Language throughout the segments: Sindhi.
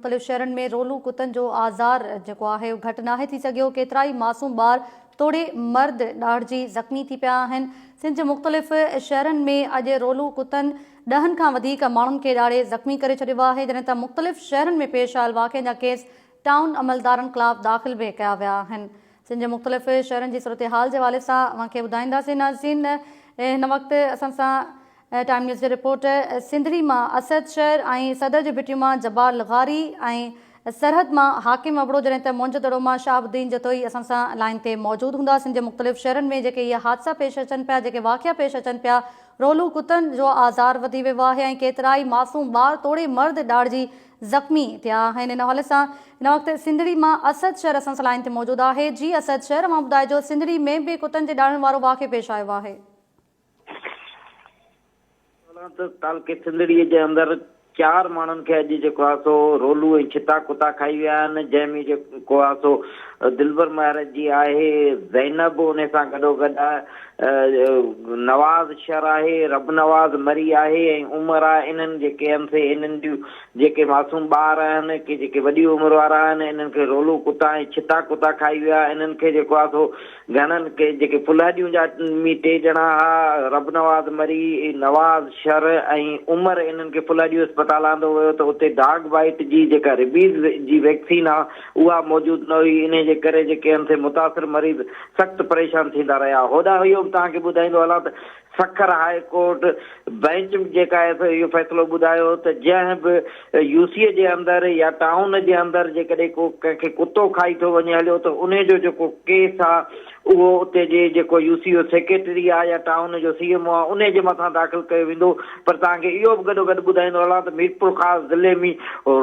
مختلف شهرن ۾ رولو ڪتن جو آزار جيڪو آهي اهو گهٽ ناهي ٿي سگهيو، ڪيترائي معصوم ٻار توڙي مرد ڏاڙهجي زخمي ٿي پيا آهن. سنڌ جي مختلف شهرن ۾ اڄ رولو ڪتن ڏهن کان وڌيڪ ماڻهن کي ڏاڙهي زخمي ڪري ڇڏيو آهي، جڏهن ته مختلف شهرن ۾ پيش آيل واقعن جا ڪيس ٽائون عملدارن خلاف داخل به ڪيا ويا آهن. سنڌ جي مختلف شهرن جي صورتحال جي حوالي سان اوهان کي ٻڌائينداسين ناظرين هن وقت اسان سان ٽائيم نيوز جي رپورٽ سنڌڙي مان اسد شهر ۽ صدر جي ڀٽيون مان جبار لغاري ۽ سرحد مان حاڪم ابڙو جڏهن ته موهنجو دڙو مان شهاب الدين جتوئي اسان سان لائين تي موجود هوندا سنڌ جي مختلف شهرن ۾ جيڪي اهي حادثا پيش اچن پيا جيڪي واقعا پيش اچن پيا رولو ڪتن جو آزار وڌي ويو آهي ۽ ڪيترائي معصوم ٻار توڙي مرد ڏاڙهجي زخمي ٿيا آهن ان حوالي سان هن وقت سنڌڙي مان اسد شهر اسان سان لائين تي موجود آهي جي اسد شهر اوهان ٻڌائجو سنڌڙي ۾ به ڪتن جي ڏاڙهڻ وارو واقعو پيش آيو آهي. ته تعلقي سنڌڙي جي اندر چار ماڻهن کي اڄ جيڪو آهي سو رولو ۽ ڇتا ڪتا کائي ويا آهن جنهن ۾ جيڪو آهي سو دلبر مهر جي آهي زينب ان سان گڏوگڏ نواز شر آهي رب نواز مري آهي ۽ عمر آهي انهن جيڪي آهن سي انهن جون جيڪي معصوم ٻار آهن ڪي جيڪي وڏي عمر وارا آهن انهن کي رولو ڪتا ۽ ڇتا ڪتا کائي ويا انهن کي جيڪو آهي سو گهڻن ڪي جيڪي ڦلهڏيون جا ۾ ٽي ڄڻا ها، ربنواز مري، نواز شر ۽ عمر انهن کي ڦلهڏيون اسپتال آندو ويو ته اتي ڊاگ بائيٽ جي جيڪا ريبيز جي ويڪسين ها اها موجود نه هئي انهي جي ڪري جيڪي آهن سي متاثر مريض سخت پريشان ٿيندا رهيا هوڏانهن اهو به توهان کي ٻڌائيندو هلان ته سکر هاء ڪورٽ بئنچ جيڪا آهي سو اهو فيصلو ٻڌايو ته جنهن به يو سي جي اندر يا ٽائون جي اندر جيڪڏهن ڪو ڪنهن کي ڪتو کائي ٿو وڃي هليو ته انهي جو جيڪو ڪيس آهي اهو اتي جي جيڪو يو سي جو سيڪريٽري آهي يا ٽائون جو سي ايم او آهي انهي جي مٿان داخل ڪيو ويندو پر توهان کي اهو به گڏو گڏ ٻڌائيندو هلان ته ميرپورخاص ضلعي ۾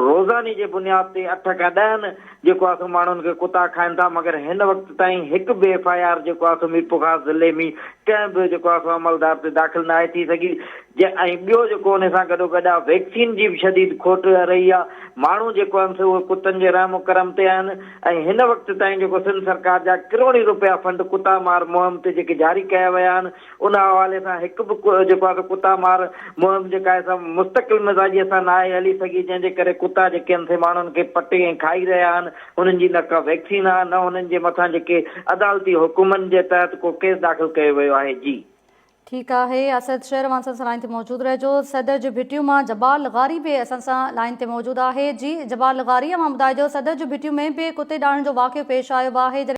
روزاني جي بنياد تي اٺ کان ڏهن جيڪو آهي سو ماڻهن کي ڪتا کائن ٿا مگر هن وقت تائين هڪ به ايف I R جيڪو آهي سو ميرپورخاص ضلعي ۾ ڪنهن به جيڪو آهي سو عملدار تي داخل ناهي ٿي سگهي ۽ ٻيو جيڪو ان سان گڏو گڏ آهي ويڪسين جي به شديد کوٽ رهي آهي ماڻهو جيڪو آهن سو اهي ڪتن جي رحم و ڪرم تي آهن ۽ هن وقت تائين جيڪو سنڌ سرڪار جا ڪروڙين روپيا فنڊ ڪتا مار مهم تي جيڪي جاري ڪيا ويا آهن ان حوالي سان هڪ به جيڪو آهي سو ڪتا مار مهم جيڪا آهي سا مستقل مزاجيء سان ناهي هلي سگهي جنهن جي ڪري ڪتا جيڪي آهن سي ماڻهن کي پٽي ۽ کائي رهيا آهن انهن جي نه ڪا ويڪسين آهي نه انهن جي مٿان جيڪي عدالتي حڪمن جي تحت ڪو ڪيس داخل ڪيو ويو آهي جي. ٺيڪ آهي اسد شر اوهان سان لائين تي موجود رهجو صدر جون ڀٽيون مان جبار لغاري به اسان سان لائين تي موجود آهي جي جبار لغاري اوهان ٻڌائجو صدر جون ڀٽيون ۾ به ڪتي ڏاڙهڻ جو واقعو پيش آيو آهي جڏهن.